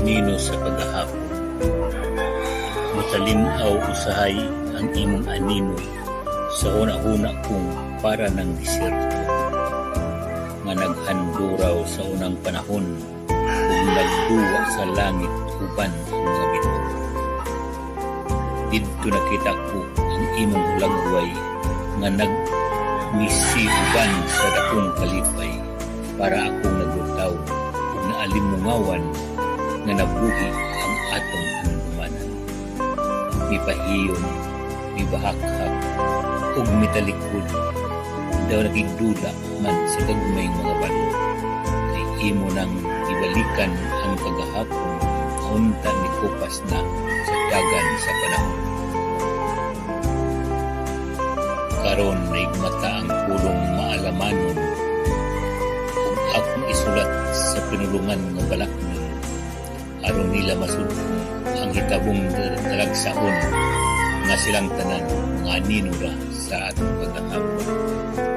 Anino sa kagahapon. Mutalim-aw usahay ang imong anino sa huna-huna kong para ng disyerto nga naghanduraw sa unang panahon ug nagduwa sa langit uban ang mga bituon. Didto nakita ko ang imong hulagway nga nagmisi uban sa dakong kalipay, para akong naglutaw ug naalimungawan nga nabuhi ang atong handumanan. Mipahiyon, mibahakhak, ug mitalikod, daw nakigdula man sa gagmayng mga balon. Kay imo nang gibalikan ang kagahapon nga unta mikupas na sa dagan sa panahon. Karon naigmata ang pulong maalamanon ug akong isulat sa pinulungan nga balaknon aron nila masud-on ang hitabong dalagsaon nga silang tanan mga anino ra sa atong kagahapon.